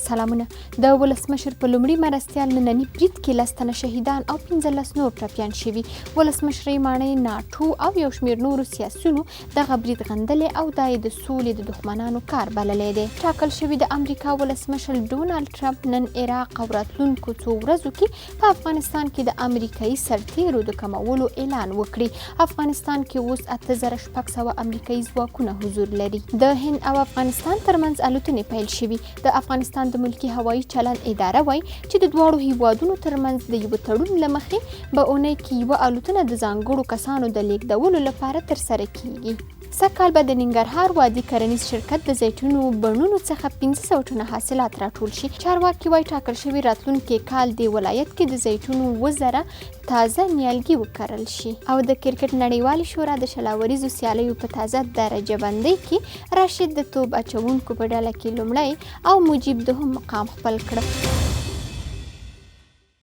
سلامونه. د ولسمشر په لومړي مرستیال ننني برید کې 10 تنه شهیدان او 15 نور ټپیان شوي. ولسمشرۍ ماڼۍ، ناټو او یو شمېر نورو سیاسیونو دغه برید غندلی او دا یې د سولې د دښمنانو کار بللی دی. ټاکل شوې د امریکا ولسمشر ډونالډ ټرمپ نن عراق او راتلونکو څو ورځو کې په افغانستان کې د امریکایي سرتیرو د کمولو اعلان وکړي. افغانستان کې اوس 8600 امریکایي ځواکونه حضور لري. د هند او افغانستان ترمنځ الوتنې پیل شوي. د افغانستان د ملکي هوایي چلند اداره وایي چې د دواړو هیوادونو ترمنځ د یوه تړون له مخې به اونۍ کې یوه الوتنه د ځانګړو کسانو د لیږدولو لپاره ترسره کیږي. سږ کال به د ننګرهار وادي کرنیز شرکت د زیتونو بڼونو څخه 500 ټنه حاصلات راټول شي. چارواکي وایي ټاکل شوي راتلونکي کال دې ولایت کې د زیتونو 7000 تازه نیالګي وکرل شي. او د کرکټ نړیوالې شورا د 20 اوریزو سیالیو په تازه درجه بندۍ کې راشد د توپ اچوونکو په ډله کې لومړی او مجیب دوهم مقام خپل کړ.